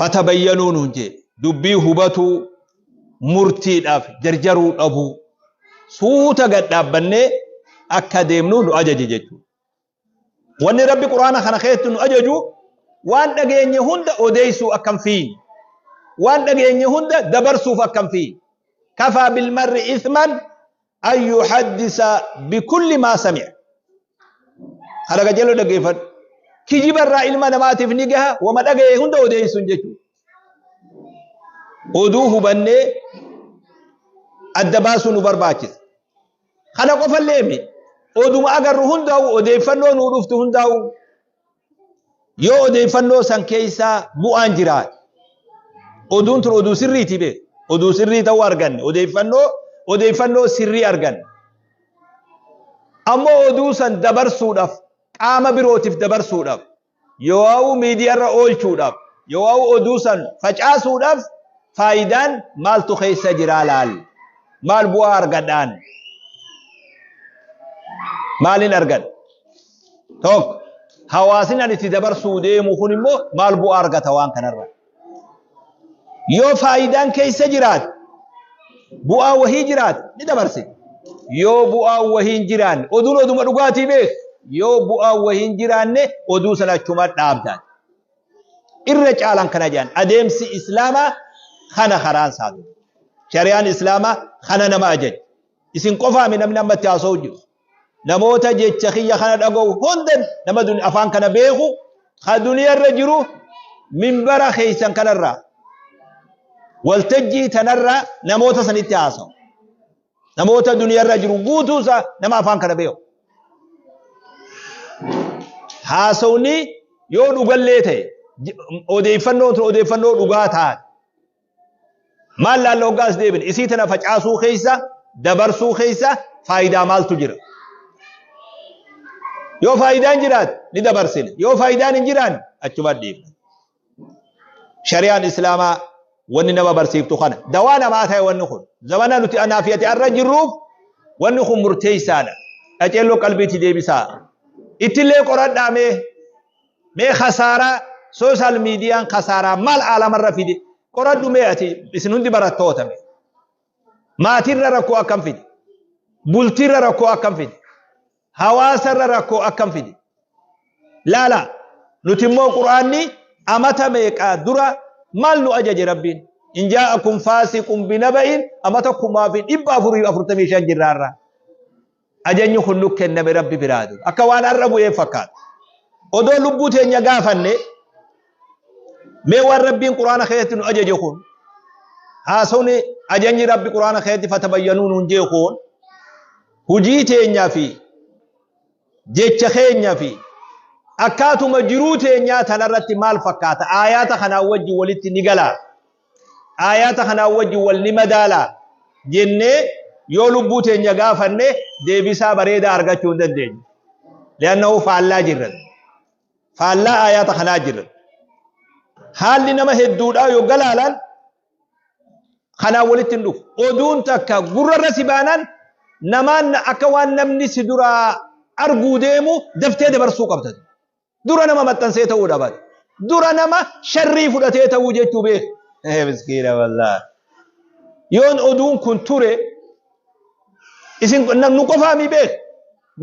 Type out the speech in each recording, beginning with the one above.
Fatabayyanuu nuun jee. Dubbii hubatuu, murtiidhaaf jarjaruu dhabuu, suuta gad dhaabbannee akka deemnu nu ajaje jechuudha. Wanni Rabbi Qur'aana kana keessatti nu ajaju waan dhageenye hunda odeessuu akka hin fiine, waan dhageenye hunda dabarsuuf akka hin fiine. Kafaa bilmarri ithman an yuhaddisa bikulli maa sami'a. Kana qajeeloo dhaggeeffadhu. Kijiba irraa ilma namaatiif ni gaha wama dhagaye hunda odeessuun jechuudha. Oduu hubannee adda baasuu nu barbaachisa. Kana qofallee miti. Oduma agarru hundaa'u, odeeffannoo nuu dhuftu hundaa'u, yoo odeeffannoo san keessaa bu'aan jiraate, oduun tun oduu sirriiti beek, oduu sirrii ta'uu arganne, odeeffannoo sirrii arganne, ammoo oduu san dabarsuudhaaf, qaama birootiif dabarsuudhaaf, yoo'aa'uu miidiyaarra oolchuudhaaf, yoo'aa'uu oduu san facaasuudhaaf faayidaan maaltu keessa jiraa laal. Maal bu'aa argadhaan? Maalin argadha? Tokko, hawaasni ani itti dabarsuu deemu kun immoo maal bu'aa argata waan kanarra? Yoo faayidaan keessa jiraate, bu'aa wahii jiraate ni dabarsina. Yoo bu'aa wahii hin jiraanne, oduun oduma dhugaatii beek. Yoo bu'aa wahii hin jiraanne, oduu sana achuma dhaabdaan. Irra caalaan kana jedhan, adeemsi Islaamaa kana, karaan isaa. Shari'aan Islaamaa kana nama ajaja. Isin qofaami namni amma itti haasa'u jiru. Namoota jecha kiyya kana dhaga'u hunda, nama afaan kana beeku ka duniyarra jiru, minbara keessan kanarraa, waltajjii tanarraa namoota sanitti haasa'u. Namoota duniyarra jiru guutuusaa, nama afaan kana beeku. Haasawni yoo dhugallee ta'e, odeeffannoon tun odeeffannoo dhugaa taate, maal laalla hoggaas deebine, isii tana facaasuu keessa, dabarsuu keessa faayidaa maaltu jira? Yoo faayidaan jiraate ni dabarsina. Yoo faayidaan hin jiraanne achuma dhiifna. Shari'aan Islaamaa wanni nama barsiiftu kana. Dawaa namaa ta'e wanni kun. Zamana nuti anaa fi ati arra jirruuf wanni kun murteessaadha. Qaceelloo qalbiitti deebisaa. Ittillee qoradhaa mee. Mee khasaaraa social miidiyaan khasaaraa maal aalamarra fide qoradhu mee ati, isin hundi barattoota mee. Maatirra rakkoo akkam fide? Bultiirra rakkoo akkam fide? Hawaasarra rakkoo akkam fide? Laala, nuti immoo Qur'aanni amata meeqaa dura maal nu ajaje Rabbiin? In jaa'akum faasiqun binaba'in, amata 1445 jirraarraa. Ajajni kun nu kenname Rabbi biraa dura. Akka waan har'a bu'ee fakkaata. Odoo lubbuu teenya gaafanne, mee waan Rabbiin Qur'aana keessatti nu ajaje kun, haasawni ajajni Rabbi Qur'aana keessatti fatabayyanuu nuun jee kun, hujii teenyaa fi jecha keenya fi akkaatuma jiruu teenyaa tanarratti maal fakkaata? Aayaata kanaan wajjin walitti ni galaa? Aayaata kanaan wajjin wal ni madaalaa? Jennee yoo lubbuu teenya gaafanne, deebisaa bareedaa argachuu hin dandeenyu. Li'annahu faallaa jirra. Faallaa aayaata kanaa jirra. Haalli nama hedduudhaa yoo galaalan kanaan walitti hin dhufu. Oduun takka gurrarra si baanaan, namaan akka waan namni si duraa arguu deemu daftee dabarsuu qabda. Dura nama maxxansee ta'uu dhabate. Dura nama sharrii fudhatee ta'uu jechuu beek. Miskiina wallaahi. Yoon oduun kun ture, isin nu qofaami beek.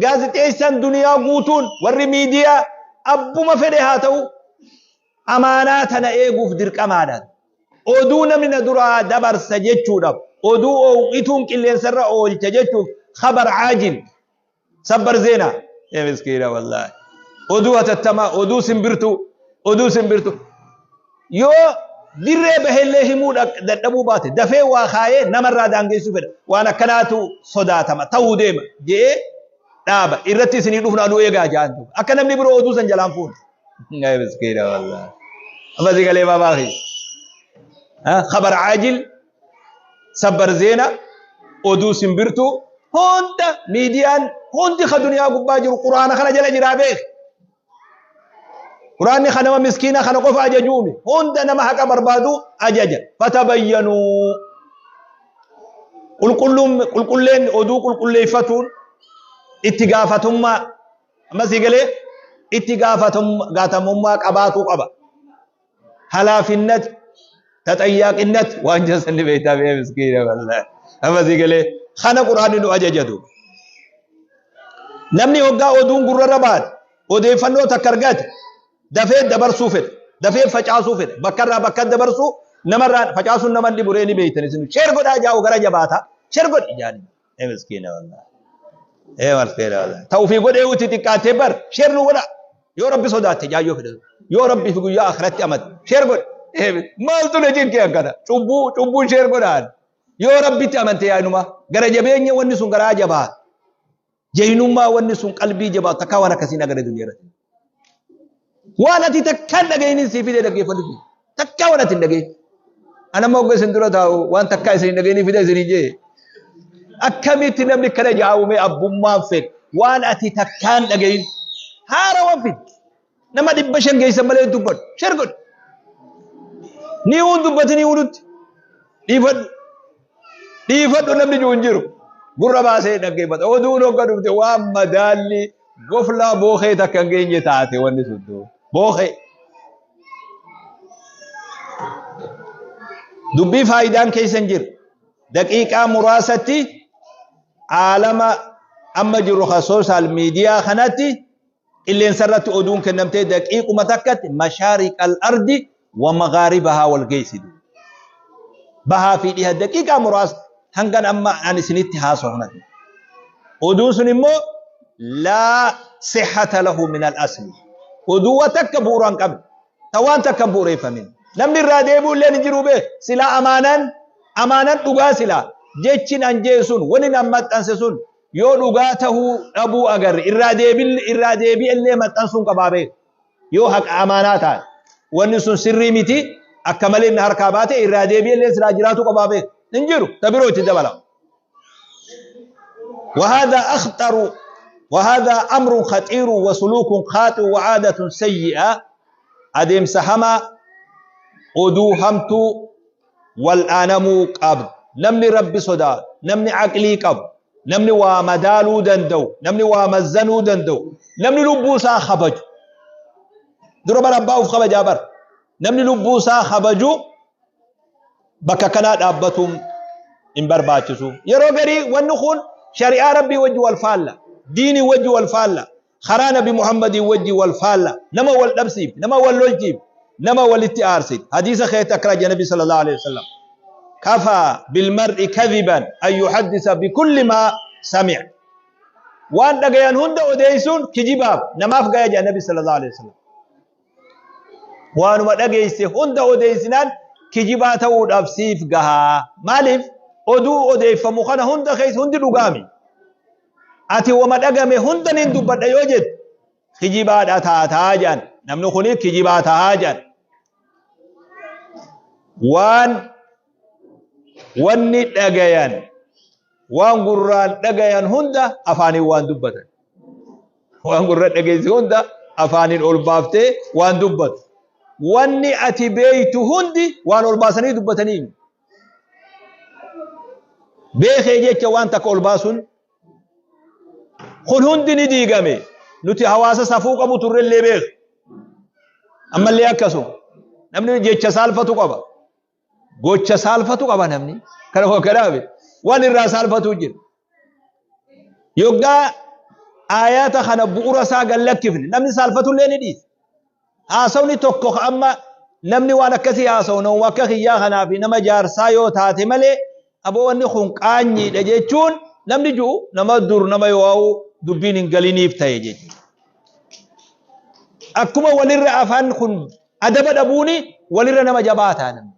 Gaazixeessaan duniyaa guutuun, warri miidiyaa, abbuma fedhe haa ta'u, amaanaa tana eeguuf dirqamaadha. Oduu namni na duraa dabarsa jechuudhaaf, oduu oowwituun qilleensarra oolcha jechuuf, khabar caajil, sabbar zeenaa. Ee miskiina wallaahi. Oduu hatattamaa, oduu simbirtuu, oduu simbirtuu. Yoo dirree bahellee himuu dadhabuu baate, dafee waa kaayee namarraa daangeessuu fedha. Waan akkanaatu sodaatama, ta'uu deema je'ee dhaaba. Irratti isinii dhufnaa nu eegaa ja'an. Akka namni biroo oduu san jalaan fuune. Ee miskiina wallaahi. Amma si galee baabaa kiyya. Khabar caajil, sabbar zeena, oduu simbirtuu hunda, miidiyaan hundi ka duniyaa gubbaa jiru Quraana kana jala jiraa beek. Quraanni kan nama miskiina kana qofa ajajuumi. Hunda nama haqa barbaadu ajaja. Fatabayyanuu. Qulqulluun qulqulleen oduu qulqulleeffatuun itti gaafatummaa, amma sii galee, itti gaafatamummaa qabaatuu qaba. Halaafinnat taxayyaaqinnat waan jesan ni beektaa bee miskiina wallahi. Amma si galee kana Qur'aanni nu ajaja duuba. Namni hoggaa oduun gurrarra baate, odeeffannoo takka argate, dafee dabarsuu fedha, dafee facaasuu fedha, bakkarraa bakka dabarsuu, namarraa facaasuun nama dhibu ree ni beektan isin. Sheer godhaa jaa'u gara jabaata, sheer godhi jaani. Ee miskiina wallahi. Ee miskiina wallahi. Ta ofii godhee uti xiqqaattee bar sheer nu godha. Yoo Rabbi sodaatte jaayyoo fedha. Yoo Rabbi fi guyyaa akhiratti amante sheer godhi. Ee maaltu na cinqee akkana? Cubbuu cubbuu sheer godhaan. Yoo Rabbitti amante yaanuma gara jabeenya wanni sun garaa jabaata. Jaynummaa wanni sun qalbii jabaatu takkaa waan akkasii hin agarre duniyaa irratti. Waan ati takkaa hin dhaga'inin sii fidee dhaggeeffadhu. Takkaa waan ati hin dhaga'in. Ana amma hogga isin dura taa'u waan takkaa isin hin dhaga'inii fidee isin hin jee. Akkamitti namni kana jaa'umee abbummaan fedhe waan ati takkaa hin dhaga'in haara waan fide. Nama 500 geessan malee hin dubbadhu. Share godhi. Ni uun dubbati ni uunutti. Dhiifadhu. Dhiifadhu namni jiru hin jiru. Gurra baasee dhaggeeffata. Oduun hogga dhufte waan madaalli goflaa bookee takka hin geenye taate wanni sun duuba. Bookee. Dubbii faayidaan keessa hin jiru. Daqiiqaa muraasatti aalama amma jiru ka sooshaal miidiyaa kanatti qilleensa irratti oduun kennamtee daqiiquma takkatti mashaariqal ardi wa maghaaribahaa wal geessitu. Bahaa fi dhiha daqiiqaa muraasa hangan amma an isinitti haasawu kanatti. Oduun sun immoo laa sihhata lahu min al asli. Oduu wa takka bu'uura hin qabne. Ta waan takka hin bu'uureeffamin. Namni irraa deebi'u illee hin jiru beek. Silaa amaanaan amaanaan dhugaa silaa jechin an jee sun wani an maxxanse sun Yoo dhugaa tahuu dhabuu agarre irraa deebil irraa deebi'ellee maxxansuun qabaa beek. Yoo haqa amaanaa taate wanni sun sirrii miti akka malee na harkaa baate irraa deebi'ellee silaa jiraatuu qabaa beek. Hin jiru ta biroo itti dabala. وهذا أخطر وهذا أمر خطير وسلوك خاطئ وعادة سيئة أديم سهما oduu hamtuu wal'aanamuu qabdu. Namni Rabbi sodaatu, namni aqlii qabu, namni waa madaaluu danda'u, namni waa mazzanuu danda'u, namni lubbuu isaa kabaju. Dura bara abbaa uf kabajaa bara. Namni lubbuu isaa kabaju bakka kanaa dhaabbatuun hin barbaachisu. Yeroo garii wanni kun shari'aa Rabbii wajji wal faalla, diinii wajji wal faalla. Karaa nabi Muhammadin wajji wal faalla, nama wal dhabsiif, nama wal lolchiif, nama walitti aarsit. Hadiisa keessatti akkana jedha nabi sallallahu alaihi wasallam: kafaa bilmar'i kadhiban an yuhaddisa bikulli maa sami'a. Waan dhagayan hunda odeessuun kijibaaf namaaf gaya jedha nabi sallallahu alaihi wasallam. Waanuma dhageesse hunda odeessinaan kijibaa ta'uudhaaf siif gahaa. Maaliif? Oduu odeeffamu kana hunda keessa hundi dhugaami. Ati wama dhagame hunda nin dubbadha yoo jette kijibaadha taataa jedhan. Namni kuni kijibaa tahaa jedhan. Waan wanni dhagayan, waan gurraan dhagayan hunda afaaniin waan dubbatan. Waan gurra dhageessi hunda afaaniin ol baaftee waan dubbatu. Wanni ati beektu hundi waan ol baasanii dubbatanii. Beekee jecha waan takka ol baasuun kun hundi ni diigame. Nuti hawaasa safuu qabu turrellee beek. Ammallee akkasuma. Namni jecha saalfatu qaba. Gocha saalfatu qaba namni. Kana kanaaf waan irraa saalfatu jira. Yoggaa aayaata kana bu'ura isaa gad lakkifne namni saalfatullee ni dhiisa. Haasawni tokko ka amma namni waan akkasii haasawu namuma akka kiyyaa kanaa fi nama jaarsaa yoo taate malee, aboo wanni kun qaanyiidha jechuun namni ju'u nama dur nama yoo dubbiin hin galiniif ta'e jechuudha. Akkuma walirra afaan kun adaba dhabuuni walirra nama jabaataa namni.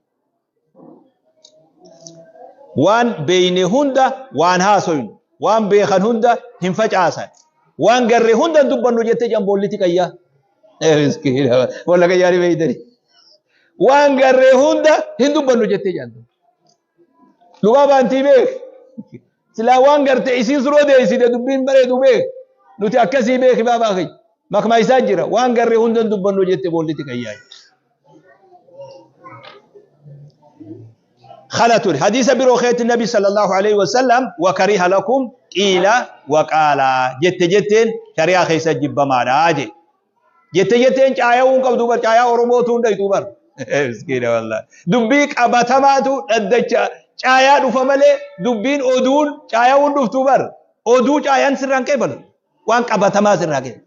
Waan beeyne hunda waan haasoynu, waan beekan hunda hin facaasan, waan garre hunda hin dubbannu jette jamboollitti qayyaa. Walla qayyaa ni beeytani. Waan garre hunda hin dubbannu jette jantu. Dhugaa baantii beek. Silaa waan garte isiin sun odeessite dubbiin bareedu beek. Nuti akkasii beeki baabaa kiyya. Makmaa isaa jira. Waan garre hunda hin dubbannu jette boolliti qayyaa. Kana ture. Hadiisa biroo keetti Nabi sallallahu alaihi wasallam wakariha lakum qiila waqaala, jette jetteen shari'aa keessa jibbamaadha jee. Jette jetteen caaya'uu hin qabdu bar, caayaa Oromootu hin dhayxu bar. Miskiina wallahi. Dubbii qabatamaatu dhaddacha caayaa dhufa malee dubbiin oduun caayaa hun dhuftuu bar. Oduu caayaan sirraan qeebalu. Waan qabatamaa sirraa qeebalu.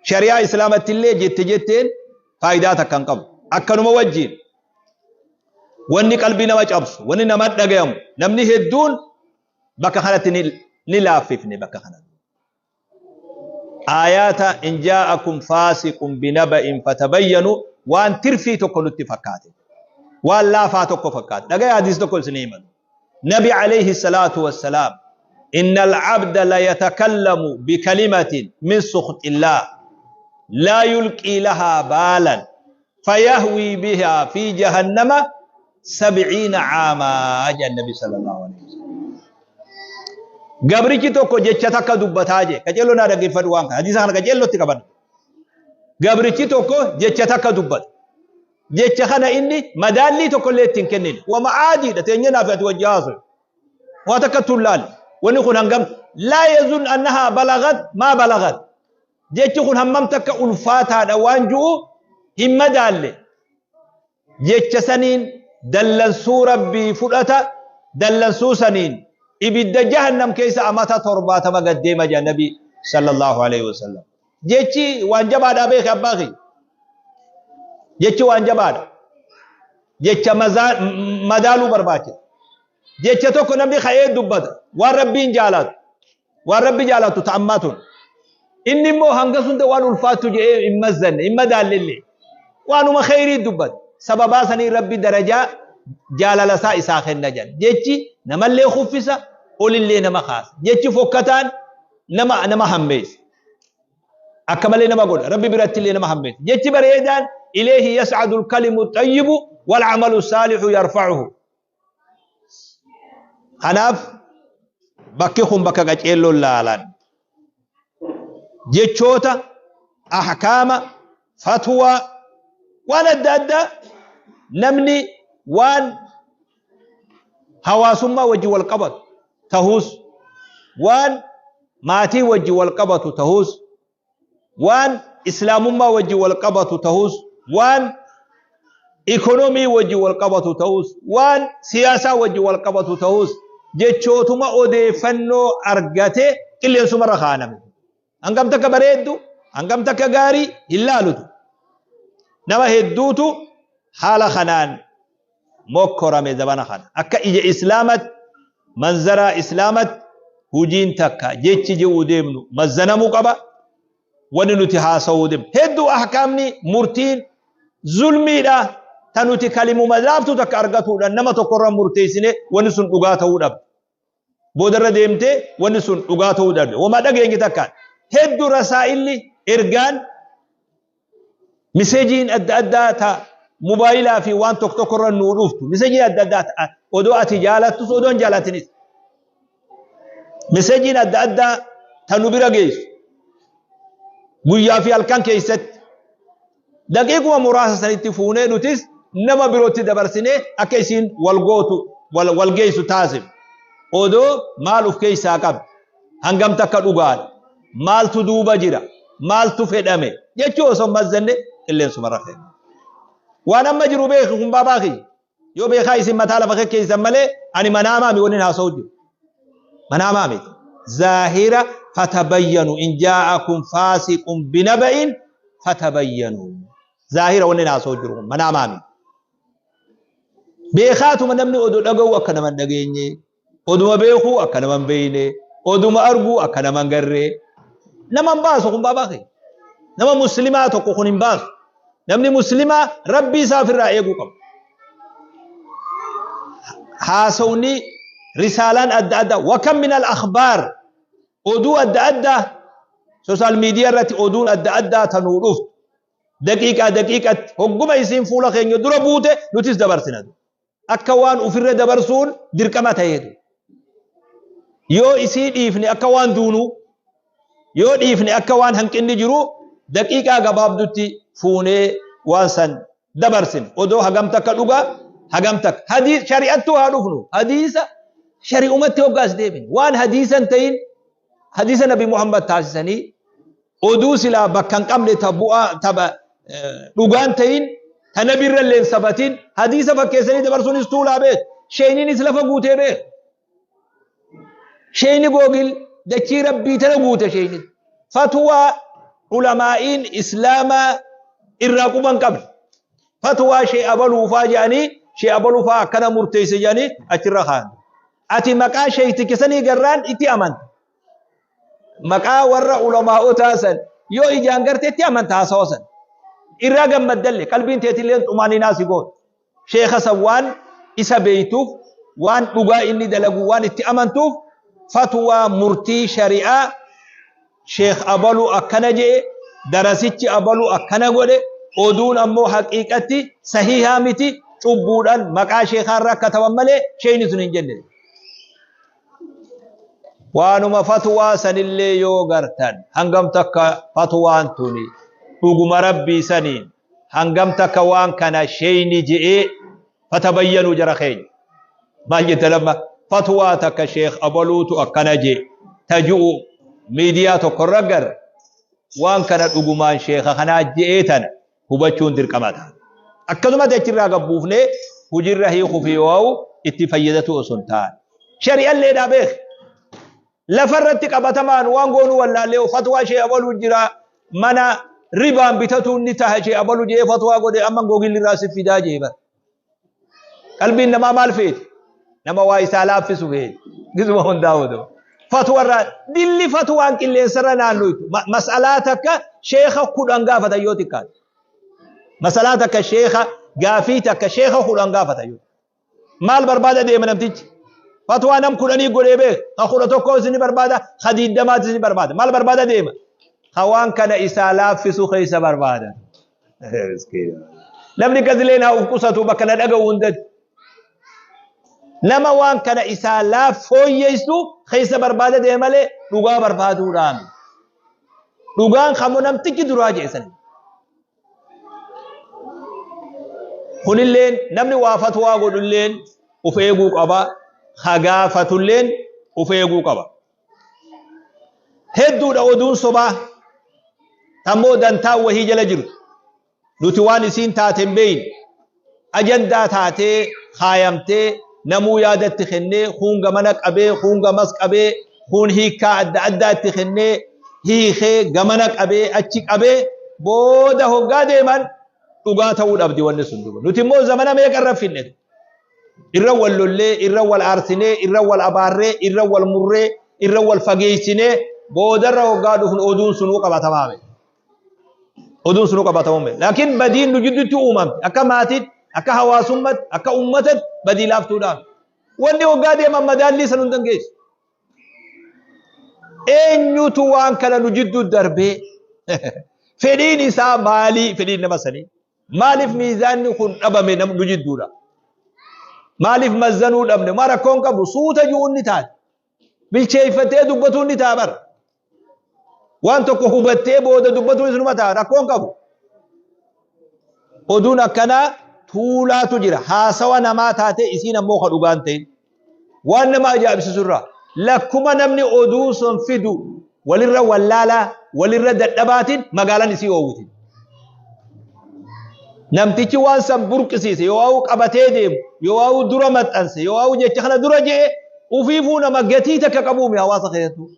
Shari'aa Islaamatti illee jette jetteen faayidaa takka hin qabu. Akkanuma wajjiin wanni qalbii nama cabsu, wanni nama dhagayamu, namni hedduun bakka kanatti ni laaffifne bakka kanatti. Aayaata in jaa'akum faasiqun binaba'in fatabayyanu waan tirfii tokko nutti fakkaate. Waan laafaa tokko fakkaate. Dhagaya hadiis tokko isin himan. Nabi alayhi salaatu wassalaam innal abda la yatakallamu bikalimatin min sukhtillah laa yulqii lahaa baalan fayahwii bihaa fi jahannama sabciina caamaa jedhan Nabi sallallahu alaihi wasallam. Gabrichi tokko jecha takka dubbataa jee qaceelloo naa dhaggeeffadhu waan kana hadiisa kana qaceellootti qabadhu. Gabrichi tokko jecha takka dubbata. Jecha kana inni madaallii tokko illee ittiin kennine. Wama aadiidha teenyee naaf ati wajji haasoyu. Waa takka tullaale. Wanni kun hangam laa yazun annahaa balagat maa balagat. Jechi kun hammam takka ulfaataadha waan ju'u hin madaalle. Jecha saniin dallansuu Rabbii fudhata, dallansuu saniin ibidda jahannam keessa amata 70 gad deema jedha Nabi sallallahu alaihi wasallam. Jechi waan jabaadha beeki abbaa kiyya. Jechi waan jabaadha. Jecha madaaluu barbaachisa. Jecha tokko namni ka'ee dubbata waan Rabbiin jaalatu. Waan Rabbi jaalatu ta ammaa tun. Inni immoo hanga sunda waan ulfaattu jedhee hin mazzanne, hin madaallellee. Waanuma kheyrii dubbata. Sababaa sanii Rabbi darajaa jaalala isaa isaa kenna jedhan. Jechi namallee kuffisa, olillee nama kaasa. Jechi fokkataan nama nama hammeessa. Akka malee nama godha. Rabbi birattillee nama hammeessa. Jechi bareedaan ilayhi yas'adu al-kalimu xayyibu wal amalu saalihu yarfa'uhu. Kanaaf bakki kun bakka qaceelloon laalan. Jechoota, ahkaama, fatwaa, waan adda addaa namni waan hawaasummaa wajjin wal qabatu tahus, waan maatii wajjin wal qabatu tahus, waan islaamummaa wajjin wal qabatu tahus, waan ikonomii wajjin wal qabatu tahus, waan siyaasaa wajjin wal qabatu tahus, jechootuma odeeffannoo argate qilleensumarra kaa'aname. Hangam takka bareeddu, hangam takka gaarii hin laalutu. Nama hedduutu haala kanaan mokkorame zabana kana. Akka ija islaamatti, manzaraa islaamatti hujiin takka jechi je'uu deemnu mazzanamuu qaba. Wanni nuti haasawuu deemnu. Hedduu ahkaamni murtiin zulmiidha. Ta nuti kalimuma laaftuu takka argatuudhaan nama tokkorra murteessine wanni sun dhugaa ta'uu dhabde. Boodarra deemtee wanni sun dhugaa ta'uu dhabde. Wamaa dhageenye takkaan. Hedduu rasaa'illi ergaan Miseejiin adda addaa ta mobaayilaa fi waan tokko tokko irra nuu dhuftu. Miseejiin adda addaa ta odoo ati jaalattus odoo hin jaalatinis. Miseejiin adda addaa ta nu bira geessu. Guyyaa fi halkan keessatti daqiiquma muraasa sanitti fuunee nutis nama birootti dabarsinee akka isiin wal gootu wal geessu taasifna. Odoo maal of keessaa qabdi? Hangam takka dhugaadha? Maaltu duuba jira? Maaltu fedhame? Jechuu osoo hin mazzanne qilleensuma irra feena. Waan amma jiru beeki kun baabaa kiyya. Yoo beekaa isin mataa lafa kekkeessan malee ani manaamaa mi wanni haasa'u jiru. Manaamaa miti. Zaahira fatabayyanu in jaa'akum faasiqun binaba'in fatabayyanu. Zaahira wanni haasa'u jiru kun manaamaa miti. Beekaatuma namni oduu dhaga'u akka nama hin dhageenye, oduma beekuu akka nama hin beekne, oduma arguu akka nama hin garree. Nama hin baasu kun baabaa keenya. Nama muslimaa tokko kun hin baasu. Namni muslimaa rabbii isaa ofirraa eeguu qaba. Haasawni risaalaan adda addaa wakam min al akhbaar oduu adda addaa sooshaal miidiyaa irratti oduun adda addaa tanuu dhuftu daqiiqaa daqiiqatti hogguma isiin fuula keenya dura buute nutis dabarsina. Akka waan ufirra dabarsuun dirqama ta'eetu. Yoo isii dhiifne akka waan duunuu, yoo dhiifne akka waan hanqinni jiru daqiiqaa gabaabdutti fuunee waan san dabarsina. Odoo hagam takka dhugaa hagam takka. Hadiis shari'attuu haa dhufnu. Hadiisa shari'umatti hoggaas deebine. Waan hadiisa hin ta'in hadiisa Nabi Muhammad taasisanii oduu silaa bakka hin qabne ta bu'aa ta dhugaan ta'in Ta nabirra illee hin sabatin hadiisa fakkeessanii dabarsuunis tuulaa beek. Sheeyniinis lafa guutee beek. Sheeyni googil dachii rabbii tana guute sheeyni. Fatwaa ulamaa'iin islaamaa irraa quban qabne. Fatwaa shee abaluufaa jedhanii shee abaluufaa akkana murteesse jedhanii achirra kaayan. Ati maqaa sheeyticha sanii garraan itti amanta. Maqaa warra ulamaa'otaa san yoo ijaan garte itti amanta haasawa san. Irraa gammaddalle qalbiin teetilleen xumaaninaa si goota. Sheekha san waan isa beeytuuf waan dhugaa inni dalagu waan itti amantuuf fatwaa murtii shari'aa sheekh abalu akkana je'e darasichi abalu akkana godhe oduun ammoo haqiiqatti sahiihaa miti cubbuudhaan maqaa sheekhaa irra kataban malee sheeyni sun hin jenne. Waanuma fatwaa sanillee yoo gartan hangam takka fatwaan tuni dhuguma rabbii saniin hangam takka waan kana sheeyni je'ee fatabayyanuu jara keenya. Maal jette lamma fatwaa takka sheekh abaluutu akkana jee taju'u miidiyaa tokkorra garre waan kana dhugumaan sheekha kanaa je'ee tana hubachuun dirqama ta'a. Akkasumatti achirraa gabbuufnee hujirra hiikuu fi waa'u itti fayyadatu osoo hin taane. Shari'alleedhaa beek. Lafarratti qabatamaan waan goonuu wallaallee fatwaa shee abaluu jira mana ribaan bitatuun ni taha shee abalu jee fatwaa godhe amma googilli irraa si fidaa jee bara. Qalbiin namaa maal feeti? Nama waa isaa laaffisu feeti. Gisuma hundaa odoo. Fatwarraa dilli fatwaan qilleensarra naannoytu. Mas'alaa takka sheekha 10 gaafatan yoo xiqqaate. Mas'alaa takka sheekha gaafii takka sheekha 10 gaafatan yoo. Maal barbaada deema namtichi? Fatwaa nam kudhanii godhee beek. Ka 11 isin barbaada, ka 20 isin barbaada. Maal barbaada deema? Ka waan kana isaa laaffisu keessa barbaada. Namni gazileen haa uf qusatu bakka na dhaga'u hundatti. Nama waan kana isaa laaf fooyyessu keessa barbaada deema malee dhugaa barbaaduudhaan. Dhugaan kamuu namtichi duraa jeessan. Kunilleen namni waa fatwaa godhulleen uf eeguu qaba. Ka gaafatulleen uf eeguu qaba. Hedduudha oduun sobaa tammoo dantaa wahii jala jirtu. Nuti waan isiin taate hin beeyne. Ajandaa taatee kaayamtee namuu yaada itti kennee kuun gamana qabee kuun gamas qabee kuun hiikkaa adda addaa itti kennee hiikee gamana qabee achi qabee booda hoggaa deeman dhugaa ta'uu dhabdi wanni sun duuba. Nuti immoo zamana meeqa irra finne irra wal lollee irra wal aarsinee irra wal abaarree irra wal murree irra wal fageessinee boodarra hoggaa dhufnu oduun sunuu qabatamaa miti. Oduun sunuu qabatamuu miti. Laakiin badiin nu jidduutti uumamte akka maatiitti akka hawaasummaatti akka uummatatti badii laaftuudhaaf. Wanni hoggaa deeman madaallii san hin dangeessu. Eenyutu waan kana nu jidduu darbee fedhiin isaa maalii fedhiin nama sanii maaliif miizaanni kun dhabame nu jidduudha maaliif mazzanuu dhabne maa rakkoon qabu suuta ju'uun ni taate bilcheeffatee dubbatuun ni ta'a bara waan tokko hubattee booda dubbatuun isinuma ta'a rakkoon qabu oduun akkanaa tuulaatu jira haasawa namaa taatee isiin ammoo ka dhugaan ta'in Waan nama ajaa'ibsiisu irraa lakkuma namni oduu sun fidu walirra wallaalaa walirra dadhabaatiin magaalaan isii oowwiti. Namtichi waan san burqisiise yoo waa'uu qabatee deemu yoo waa'uu dura maxxanse yoo waa'uu jecha kana dura je'e ufiifuu nama gatii takka qabuumi hawaasa keessattuu.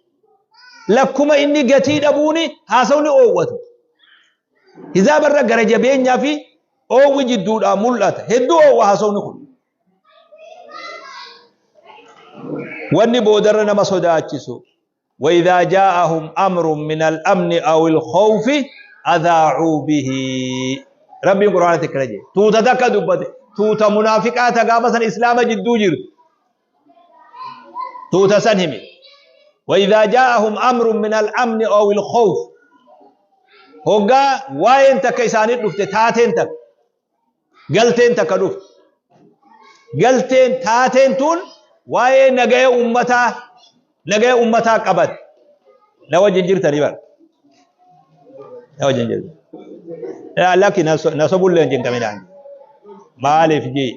Lakkuma inni gatii dhabuuni haasawni oowwatu. Hizaaba irra gara jabeenyaa fi oowwi jidduudhaa mul'ata. Hedduu oowwa haasawni kun. Wanni boodarra nama sodaachisu وإذا جاءهم أمر من الأمن أو الخوف أذاعوا به ربي قرآن تكرجي توتا تكا دبته توتا منافقات غافة سن إسلام جدو جر توتا سنهمي وإذا جاءهم أمر من الأمن أو الخوف هوغا واين تكا إساني دفته تاتين تك Galteen takka dhufte. Galteen taateen tun waa'ee nagaya ummataa nagaya ummataa qabatte. Na wajjin jirtanii bara. Na wajjin jirtan. Lakki na sobullee hin cinqaminaan. Maaliif jee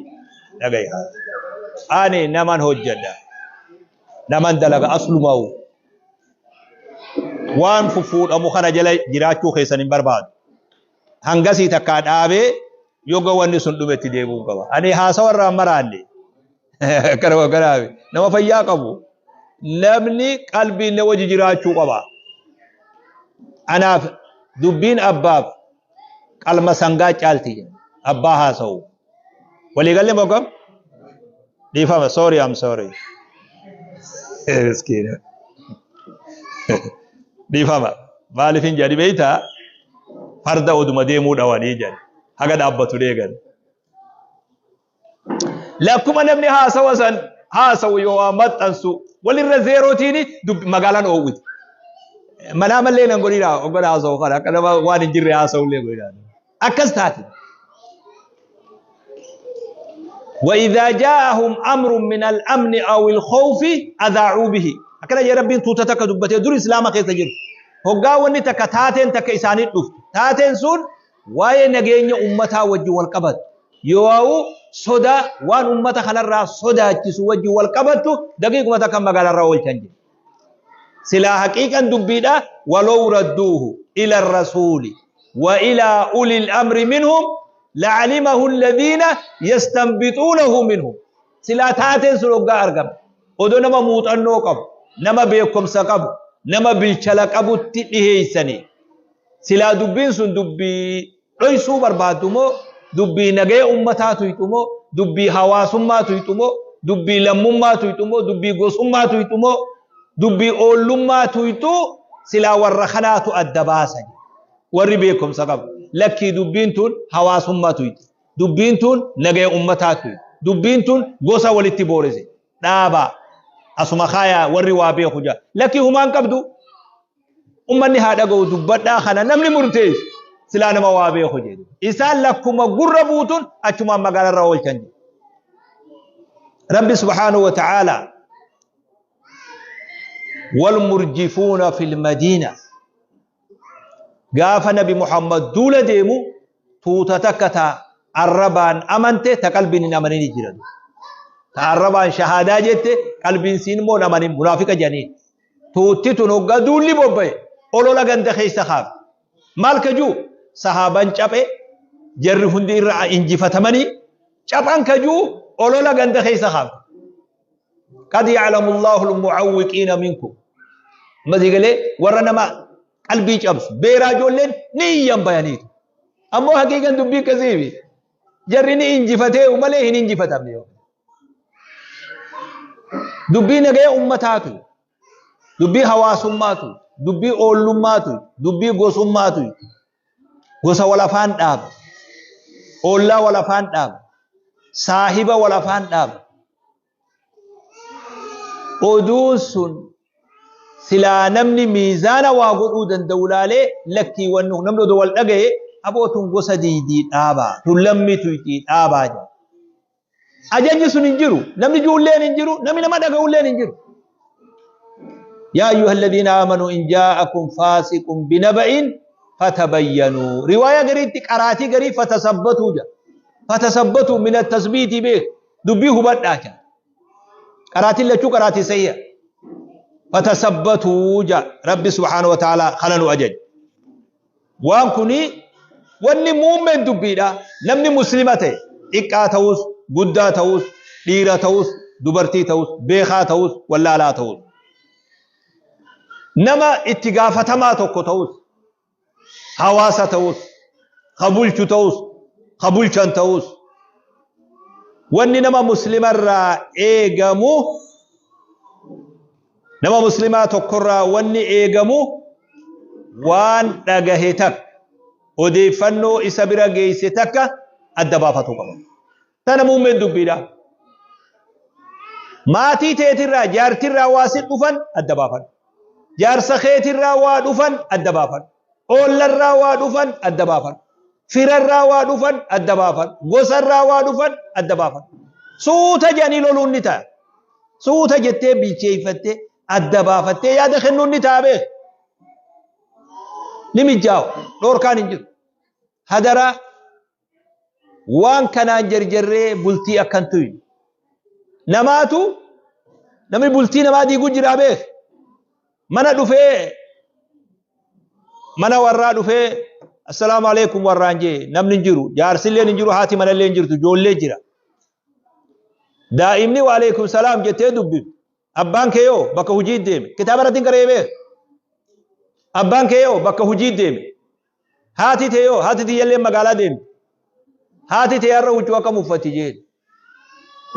dhagaya. Ani naman hojjedha. Naman dalaga aslumaa'u. Waan fuffuudhamu kana jala jiraachuu keessan hin barbaadu. Hangasii takkaa dhaabee Yoga wanni sun dhumetti deebi'uu qaba. Ani haasawa irraa maraanne. Akkana kanaaf nama fayyaa qabu. Namni qalbiin na wajji jiraachuu qaba. Anaaf dubbiin abbaaf qalma sangaa caalti abbaa haasa'u. Waliigallee moo kam? Dhiifama, sorry, I'm sorry. Miskiina. Dhiifama. Maaliif hin jedhani beektaa? Farda oduma deemuu dhawanii jedhan. Haga dhaabbatu deegan. Lakkuma namni haasawa san haasawu yoo waa maxxansu walirra zeerootiin magaalaan oowwiti. Manaa mallee nan godhina oggan haasawu kana akka nama waan hin jirre haasawu illee godhina. Akkas taate. وإذا جاءهم أمر من الأمن أو الخوف أذاعوا به. Akkana jee Rabbiin tuuta takka dubbatee dur Islaama keessa jiru. Hoggaa wanni takka taateen takka isaanii dhuftu. Taateen sun waa'ee nageenya ummataa wajjin wal qabatu. Yoo sodaa waan ummata kanarraa sodaachisu wajjin wal qabattu daqiiquma takka magaalarraa oolchan jedhe. Silaa haqiiqan dubbiidha walaw radduuhu ila rasuuli wa ilaa ulil amri minhum la'alimahu alladhiina yastanbixuunahu minhum. Silaa taateen sun hoggaa argame. Odoo nama muuxannoo qabu, nama beekumsa qabu, nama bilchala qabutti dhiheessanii. Silaa dubbiin sun dubbii dhoysuu barbaaddu moo, dubbii nagaya ummataa tuyxu moo, dubbii hawaasummaa tuyxu moo, dubbii lammummaa tuyxu moo, dubbii gosummaa tuyxu moo, dubbii oollummaa tuyxu silaa warra kanaatu adda baasa. Warri beekumsa qabu. Lakkii dubbiin tun hawaasummaa tuyxu. Dubbiin tun nagaya ummataa tuyxu. Dubbiin tun gosa walitti boorese. Dhaabaa. Asuma kaayaa warri waa beeku jira. Lakkii humaan qabdu. Ummanni haa dhaga'u dubbadhaa kana namni murteessu silaa nama waa beeku jedhu. Isaan lakkuma gurra buutuun achumaan magaalarra oolchan jedhu. Rabbi subhaanahu wa ta'ala wal murjifuuna fil madiina gaafa Nabi Muhammad duula deemu tuuta takka ta arrabaan amante ta qalbiin hin amanin jira. Ta arrabaan shahaadaa jette qalbiin siin immoo hin amanin munaafiqa jedhaniin. Tuutti tun hoggaa duulli bobba'e olola ganda keessa kaafte. Maal kajuu sahaaban caphe jarri hundi irra injifatamanii caphan kajuu olola ganda keessa kaafte. Qad ya'lamu Allahu al-mu'awwiqiina minkum. Amma galee warra nama qalbii cabsu beeraa ijoolleen ni iyyan bayaniitu. Ammoo haqiiqan dubbii akkasiifi jarri ni injifatee malee hin injifatamne. Dubbii nagaya ummataatu, dubbii hawaasummaatu, dubbii oollummaatu, dubbii gosummaatu. Gosa wal afaan dhaaba, oollaa wal afaan dhaaba, saahiba wal afaan dhaaba. Oduun sun silaa namni miizaana waa godhuu danda'u laalee lakkii wanni namni odoo wal dhagaye aboo tun gosa diidii dhaabaa, tun lammii tuyxii dhaabaa jedha. Ajajni sun hin jiru, namni ijoolleen hin jiru, namni nama dhaga'ulleen hin jiru. Yaa ayyuha alladhiina aamanuu in jaa'akum faasiqun binaba'in fatabayyanuu. Riwaayaa gariitti qaraatii garii fatasabbatuu jedha. Fatasabbatuu min at-tasbiitii beek dubbii hubadhaa jedha. Qaraatiin lachuu qaraatii sahiha. Fatasabbatuu jedha Rabbi subhaanahu wa ta'ala kana nu ajaja. Waan kuni wanni muummeen dubbiidha. Namni muslima ta'e xiqqaa ta'us, guddaa ta'us, dhiira ta'us, dubartii ta'us, beekaa ta'us, wallaalaa ta'us. Nama itti gaafatamaa tokko ta'us, hawaasa ta'us, ka bulchu ta'us, ka bulchan ta'us. Wanni nama muslimarraa eegamu, nama muslimaa tokkorraa wanni eegamu waan dhagahe takka, odeeffannoo isa bira geesse takka adda baafatu qaba. Tana muummeen dubbiidha. Maatii teetirraa, jaartirraa waa si dhufan adda baafadhu. Jaarsa keetirraa waa dhufan adda baafadhu. Oollarraa waa dhufan adda baafadhu. Firarraa waa dhufan adda baafadhu. Gosarraa waa dhufan adda baafadhu. Suuta jedhanii loluun ni ta'a. Suuta jettee bilcheeffattee adda baafattee yaada kennuun ni ta'a beek. Ni mijjaawu. Dhoorkaan hin jiru. Hadaraa waan kanaan jarjarree bultii akkan tuynu. Namaatu namni bultii namaa diiguu jira beek. Mana dhufee mana warraa dhufee Assalaamu alaikum warraan jee namni hin jiru jaarsilleen hin jiru haati manallee hin jirtu ijoollee jira. Daa'imni wa alaikum salaam jettee dubbiftu. Abbaan kee yoo bakka hojii deeme kitaaba irratti hin qaree beek. Abbaan kee yoo bakka hojii deeme haati tee yoo haati tiyyallee magaalaa deemte. Haati tee har'a huccuu akkam uffatti jeen.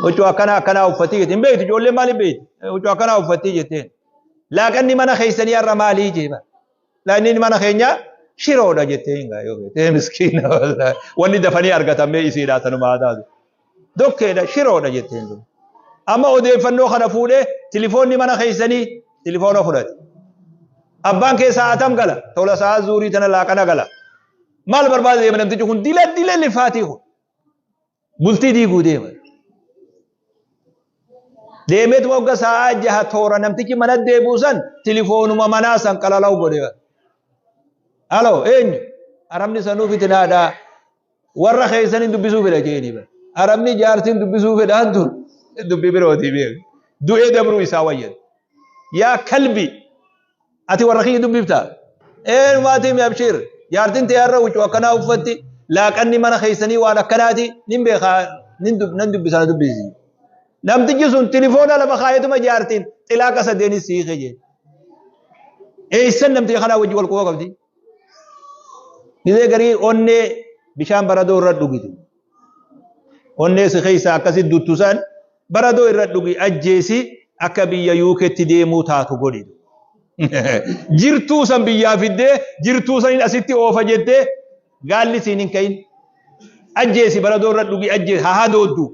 Huccuu akkanaa akkanaa uffatti jette. Hin beektu ijoolleen maaliif beekti? Huccuu akkanaa uffatti jetteen. Laaqanni mana keessanii har'a maalii jee bara. Laaqanni mana keenyaa shiroodha jettee hin gaa yoo feete. Miskiina wanni dafanii argatan mee isiidhaa tanuma haa taatu. Dokkeedha shiroodha jetteen sun. Amma odeeffannoo kana fuudhee tilifoonni mana keessanii tilifoona fudhate. Abbaan kee sa'aatam gala tola sa'aa zuurii tana laaqana gala. Maal barbaada deema namtichi kun dila dila lifaatii kun. Bultii diiguu deema. Deemeetuma hogga sa'aa jaha toora namtichi mana deebi'u san tilifoonuma manaa san qalalaw godhe. Halo eenyu? Arabni sanuu fitinaadha. Warra keessan hin dubbisuu fedha jeeni bara. Arabni jaartiin dubbisuu fedhaan tun dubbii birootii beeku. Du'ee dabruu isaa wayyan. Yaa kalbi ati warra kiyya dubbifta. Ee maatii mi abshiir jaartiin tee har'a huccuu akkanaa uffatti laaqanni mana keessanii waan akkanaati nin beekaa nin nan dubbisa na dubbisi. Namtichi sun tilifoona lafa kaayetuma jaartiin xilaaqa sadeenis siike jee. Eessan namticha kanaa wajji wal quba qabdi? Gizee garii onnee bishaan baradoo irra dhugitu. Onnee si keessaa akkasi duttu san baradoo irra dhugi ajjeesi akka biyya UKtti deemuu taatu godhi. Jirtuu san biyyaa fiddee jirtuu saniin asitti oofa jettee gaalli siin hin ka'in. Ajjeesi baradoo irra dhugi ajjeesi haa hadooddu.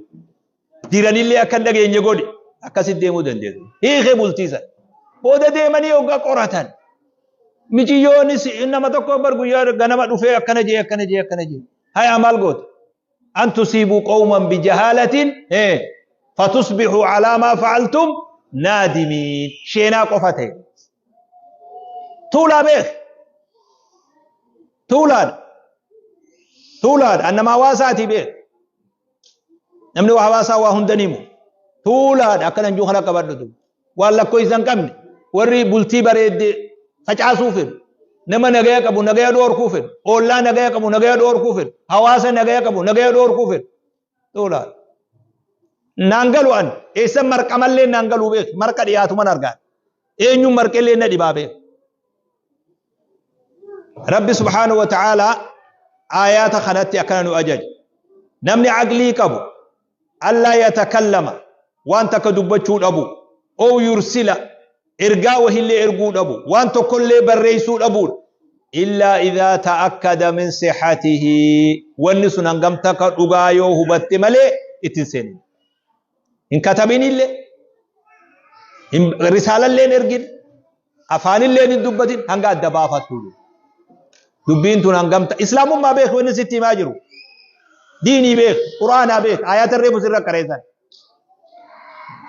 Jiranillee akka hin dhageenye godhi. Akkasitti deemuu dandeessu. Hiikee bultii sana. Booda deemanii hoggaa qoratan. Miciyyoonis nama tokko bar guyyaa ganama dhufee akkana jee akkana jee akkana jee. Hayaa maal goota? An tusiibuu qawman bijahaalatin fatusbixuu alaa maa fa'altum naadimiin. Sheenaa qofa ta'e. Tuulaa beek. Tuulaadha. Tuulaadha. An nama hawaasaatii beek. Namni waa hawaasaa waa hunda ni himu. Tuulaadha akkana jiru kana qabadhutu. Waan lakkoofsa hin qabne warri bultii bareedde facaasuu fedhu. Nama nagaya qabu nagaya dhoorkuu fedhu. Ollaa nagaya qabu nagaya dhoorkuu fedhu. Hawaasa nagaya qabu nagaya dhoorkuu fedhu. Tuulaadha. Naan galu an eessa marqamallee naan galuu beeku marqa dhiyaatuman argaa. Eenyuun marqellee na dhibaa beeku. Rabbi subhaanahu wa ta'aalaa aayaata kanatti akkana nu ajaja. Namni aqlii qabu allaa yatakallama waan takka dubbachuu dhabu ow yursila ergaa wahillee erguu dhabu waan tokkollee barreessuu dhabuudha. Illaa idhaa ta'akkada min sihatihi wanni sun hangam takka dhugaa yoo hubatte malee itti hin seenin. Hin katabinillee risaalallee hin ergin afaanillee hin dubbatin hanga adda baafattu. Dubbiin tun hangam islaamummaa beeku inni sitti himaa jiru. Diinii beeku, quraanaa beeku, ayaata reefu sirra qareessan.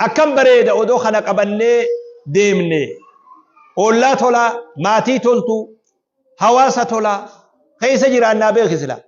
Akkam bareeda odoo kana qabannee deemne. Ollaa tolaa, maatii toltuu, hawaasa tolaa keessa jiraannaa beeki silaa.